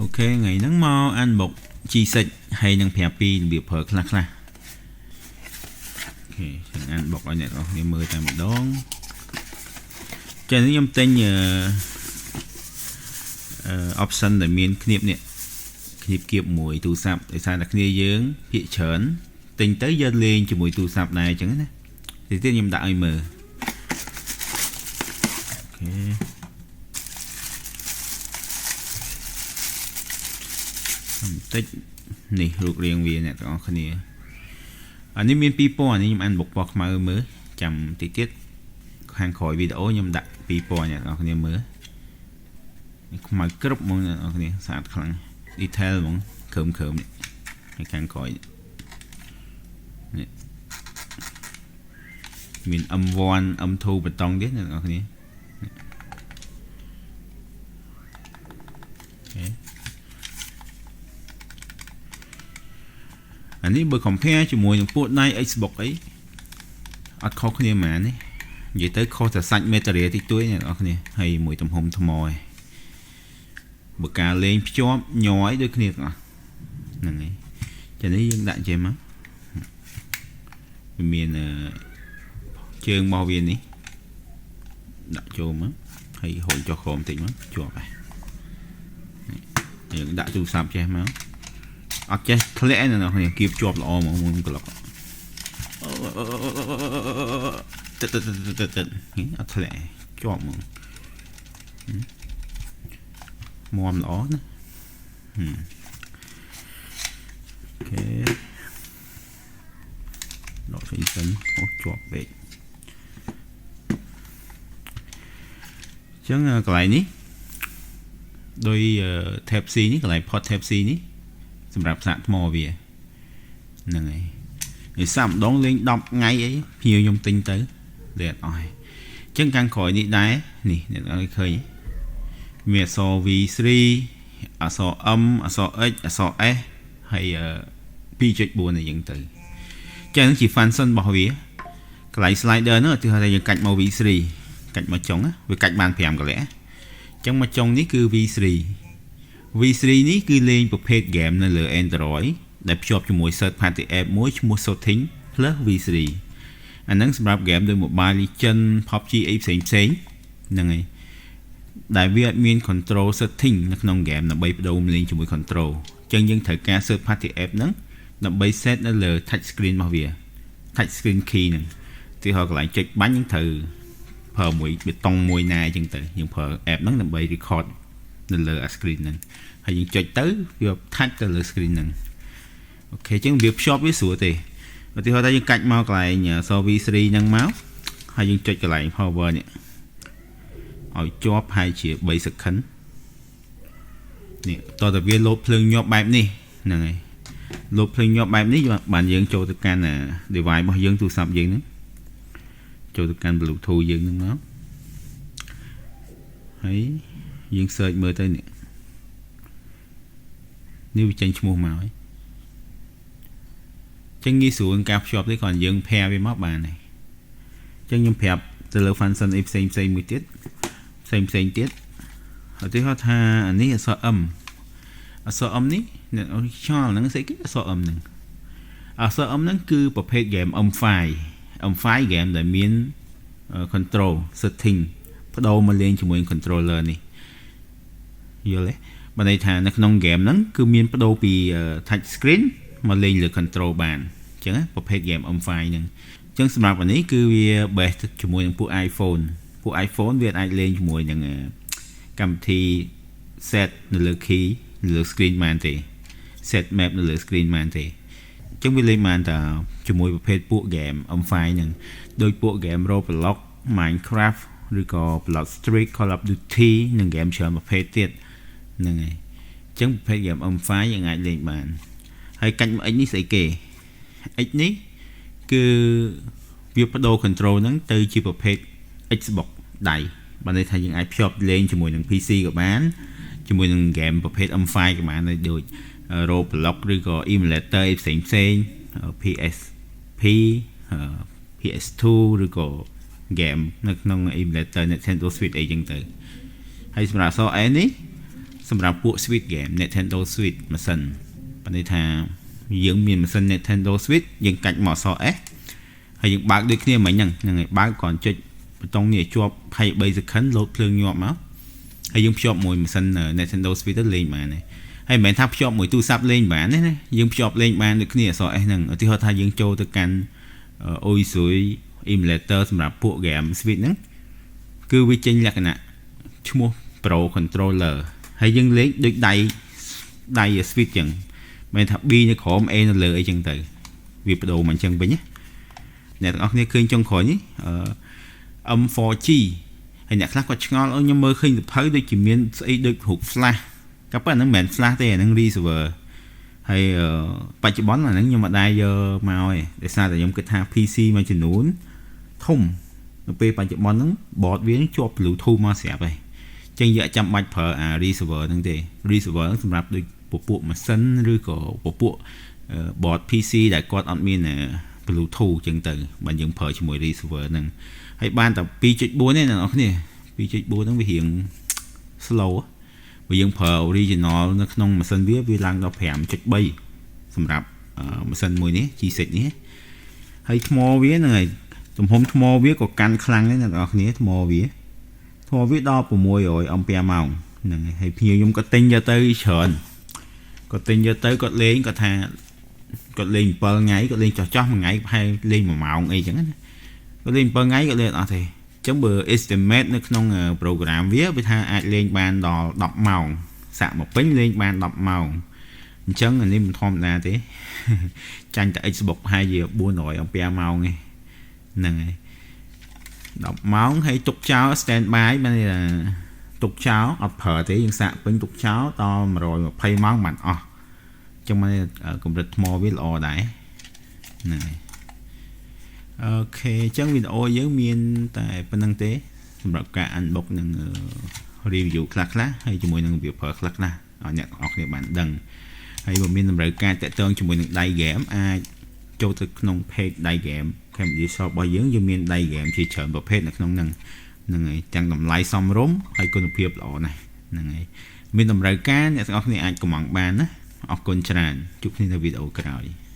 OK ថ្ងៃហ្នឹងមក unbox G6 ហើយនឹងប្រាប់ពីរបៀបប្រើខ្លះខ្លះOK ចឹង unbox ឲ្យអ្នកនរគ្នាមើលតែម្ដងចានេះខ្ញុំទិញអឺ option ដែលមានឃ្នៀបនេះឃ្នៀបគៀបមួយទូរស័ព្ទដោយសារតែគ្នាយើងភាកច្រើនទិញទៅយកលេងជាមួយទូរស័ព្ទដែរអញ្ចឹងណាទីទៀតខ្ញុំដាក់ឲ្យមើល OK បន្តិចនេះរូបរាងវាអ្នកទាំងអស់គ្នាអានេះមានពីរពណ៌នេះខ្ញុំអានបុកពណ៌ខ្មៅមើលចាំតិចទៀតខាងក្រោយវីដេអូខ្ញុំដាក់ពីរពណ៌អ្នកទាំងអស់គ្នាមើលនេះខ្មៅគ្រប់ហ្មងអ្នកទាំងអស់គ្នាស្អាតខ្លាំង detail ហ្មងគ្រើមគ្រើមនេះហើយខាងក្រោយនេះមាន M1 M2 បតង់ទៀតអ្នកទាំងអស់គ្នាOK អានេះបើ compare ជាមួយនឹងពួកដៃ Xbox អីអត់ខុសគ្នាហ្មងនេះនិយាយទៅខុសតែសាច់ material តិចតួចអ្នកនរគ្នាហើយមួយទំហំថ្មឯងបើការលេងភ្ជាប់ញ័រអីដូចគ្នាទាំងអស់ហ្នឹងហើយចានេះយើងដាក់ចេះមកវាមានជើងរបស់វានេះដាក់ចូលមកហើយហូរចុះក្រោមតិចមកជាប់ហើយយើងដាក់ទូរស័ព្ទចេះមកអត់ចេះធ្លាក់ឯណាអ្នកគៀបជាប់ល្អហ្មងមុនក្លុកទឹកទឹកទឹកទឹកអត់ធ្លាក់ជាប់ហ្មងមល្អណាOK ដកចេញសិនអូជាប់ពេកចឹងកន្លែងនេះដោយ Type C នេះកន្លែង port Type C នេះសម្រាប់សាកថ្មវាហ្នឹងហើយហើយសាកម្ដងលេង10ថ្ងៃអីភ្ញៀវខ្ញុំទិញទៅលេងអត់អស់ហើយអញ្ចឹងខាងក្រោយនេះដែរនេះអ្នកនរឃើញមានអក្សរ V3 អក្សរ M អក្សរ X អក្សរ S ហើយ2.4អីចឹងទៅចឹងជា function របស់វាកន្លែង slider ហ្នឹងឧទាហរណ៍ថាយើងកាច់មក V3 កាច់មកចុងវាកាច់បាន5កលៈអញ្ចឹងមកចុងនេះគឺ V3 V3 នេះគឺលេងប្រភេទ game នៅលើ Android ដែលភ្ជាប់ជាមួយ third party app មួយឈ្មោះ Sorting Plus V3 អាហ្នឹងសម្រាប់ game ដូច Mobile Legends PUBG អីផ្សេងផ្សេងហ្នឹងហើយដែលវាអត់មាន control setting នៅក្នុង game ដើម្បីបដូរលេងជាមួយ control អញ្ចឹងយើងត្រូវការ third party app ហ្នឹងដើម្បី set នៅលើ touch screen របស់វា touch screen key ហ្នឹងទីហោកន្លែងចុចបាញ់យើងត្រូវប្រើមួយប៊ូតុងមួយណាអញ្ចឹងទៅយើងប្រើ app ហ្នឹងដើម្បី record នៅលើ screen ហ្នឹងហើយយើងចុចទៅវា touch ទៅលើ screen ហ្នឹង OK អញ្ចឹងវាភ្ជាប់វាស្រួលទេឧទាហរណ៍ថាយើងកាច់មកកន្លែង V3 ហ្នឹងមកហើយយើងចុចកន្លែង power នេះឲ្យជាប់ហើយជា3 second នេះតើតើវាលោតភ្លើងញាប់បែបនេះហ្នឹងហើយលោតភ្លើងញាប់បែបនេះបានយើងចូលទៅកាន់ device របស់យើងទូរស័ព្ទយើងហ្នឹងចូលទៅកាន់ Bluetooth យើងហ្នឹងមកហើយយើង search មើលទៅនេះនេះវាចេញឈ្មោះមកហើយចឹងងាយស្រួលការភ្ជាប់ទេគ្រាន់យើង pair វាមកបានហើយចឹងខ្ញុំប្រាប់ទៅលើ function អីផ្សេងផ្សេងមួយទៀតផ្សេងផ្សេងទៀតឧទាហរណ៍ថាអានេះអក្សរ M អក្សរ M នេះអ្នកឆ្ងល់ហ្នឹងស្អីគេអក្សរ M ហ្នឹងអក្សរ M ហ្នឹងគឺប្រភេទ game M5 M5 game ដែលមាន control setting បដូរមកលេងជាមួយ controller នេះយល់ទេបើន័យថានៅក្នុង game ហ្នឹងគឺមានបដូរពី touch screen មកលេងលើ control បានអញ្ចឹងប្រភេទ game M5 ហ្នឹងអញ្ចឹងសម្រាប់អានេះគឺវា base ជាមួយនឹងពួក iPhone ពួក iPhone វាអាចលេងជាមួយនឹងកម្មវិធី set នៅលើ key នៅលើ screen បានទេ set map នៅលើ screen បានទេអញ្ចឹងវាលេងបានតែជាមួយប្រភេទពួក game M5 ហ្នឹងដូចពួក game Roblox Minecraft ឬក៏ Blood Streak Call of Duty និង game ច្រើនប្រភេទទៀតហ្នឹងហើយអញ្ចឹងប្រភេទ game M5 យើងអាចលេងបានហើយកាច់មក X នេះស្អីគេ X នេះគឺវាបដូរ control ហ្នឹងទៅជាប្រភេទ Xbox ដៃបានន័យថាយើងអាចភ្ជាប់លេងជាមួយនឹង PC ក៏បានជាមួយនឹង game ប្រភេទ M5 ក៏បានដែរដូច Roblox ឬក៏ emulator អីផ្សេងផ្សេង PSP PS2 ឬក៏ game នៅក្នុង emulator Nintendo Switch អីចឹងទៅហើយសម្រាប់អក្សរ S នេះ សម្រាប់ពួក Switch game Nintendo Switch ម៉ាស៊ីនបើន័យថាយើងមានម៉ាស៊ីន Nintendo Switch យើងកាច់មកអក្សរ S ហើយយើងបើកដូចគ្នាមិញហ្នឹងហ្នឹងហើយបើកគ្រាន់ចុចប៊ូតុងនេះឲ្យជាប់23 second លោតភ្លើងញាប់មកហើយយើងភ្ជាប់មួយម៉ាស៊ីន Nintendo Switch ទៅលេងបានហើយហើយមិនមែនថាភ្ជាប់មួយទូរស័ព្ទលេងបានទេណាយើងភ្ជាប់លេងបានដូចគ្នាអក្សរ S ហ្នឹងឧទាហរណ៍ថាយើងចូលទៅកាន់ Oisui emulator សម្រាប់ពួក game Switch ហ្នឹងគឺវាចេញលក្ខណៈឈ្មោះ Pro Controller ហើយយើងលេងដូចដៃដៃ Switch ចឹងមិនថា B នៅក្រោម A នៅលើអីចឹងទៅវាបដូរមកអញ្ចឹងវិញណាអ្នកទាំងអស់គ្នាឃើញចុងក្រោយនេះ M4G ហើយអ្នកខ្លះគាត់ឆ្ងល់អូខ្ញុំមើលឃើញសភៅដូចជាមានស្អីដូចរូប flash ក៏ប៉ុន្តែហ្នឹងមិនមែន flash ទេអាហ្នឹង receiver ហើយបច្ចុប្បន្នអាហ្នឹងខ្ញុំអត់ដែរយកមកទេដោយសារតែខ្ញុំគិតថា PC មួយចំនួនធំនៅពេលបច្ចុប្បន្នហ្នឹង board វាជាប់ Bluetooth មកស្រាប់ហើយចឹងយើងអត់ចាំបាច់ប្រើអា receiver ហ្នឹងទេ receiver ហ្នឹងសម្រាប់ដូចពពួកម៉ាស៊ីនឬក៏ពពួក board PC ដែលគាត់អត់មាន Bluetooth ចឹងទៅបើយើងប្រើជាមួយ receiver ហ្នឹងហើយបានតែ2.4ទេអ្នកនរគ្នា2.4ហ្នឹងវារៀង slow បើយើងប្រើ original នៅក្នុងម៉ាស៊ីនវាវាឡើងដល់5.3សម្រាប់ម៉ាស៊ីនមួយនេះ G6 នេះហើយថ្មវាហ្នឹងហើយទំហំថ្មវាក៏កាន់ខ្លាំងដែរអ្នកនរគ្នាថ្មវាថ្មវាដល់600អំពែម៉ោងហ្នឹងហើយភ្ញៀវខ្ញុំក៏ទិញយកទៅច្រើនគាត់ទិញយកទៅគាត់លេងគាត់ថាគាត់លេង7ថ្ងៃគាត់លេងចោះចោះមួយថ្ងៃប្រហែលលេង1ម៉ោងអីចឹងណាគាត់លេង7ថ្ងៃគាត់លេងអត់អស់ទេអញ្ចឹងបើ estimate នៅក្នុង program វាវាថាអាចលេងបានដល់10ម៉ោងសាក់មកពេញលេងបាន10ម៉ោងអញ្ចឹងអានេះមិនធម្មតាទេចាញ់តែ Xbox ប្រហែលជា400អំពែម៉ោងឯងហ្នឹងហើយ10ម៉ោងហើយទុកចោល stand by បានន័យថាទុកចោលអត់ប្រើទេយើងសាកពេញទុកចោលដល់120ម៉ោងបានអស់ចឹងមកកម្រិតថ្មវាល្អដែរហ្នឹងហើយ OK អញ្ចឹងវីដេអូយើងមានតែប៉ុណ្្នឹងទេសម្រាប់ការ unbox និង review ខ្លះខ្លះហើយជាមួយនឹងវាប្រើខ្លះខ្លះឲ្យអ្នកទាំងអស់គ្នាបានដឹងហើយបើមានតម្រូវការតាក់ទងជាមួយនឹងដៃ game អាចចូលទៅក្នុង page ដៃ game Cambodia Shop របស់យើងយើងមានដៃ game ជាច្រើនប្រភេទនៅក្នុងហ្នឹងហ្នឹងហើយទាំងតម្លៃសមរម្យហើយគុណភាពល្អណាស់ហ្នឹងហើយមានតម្រូវការអ្នកទាំងអស់គ្នាអាចកម្ម៉ង់បានណាអរគុណច្រើនជួបគ្នានៅវីដេអូក្រោយ។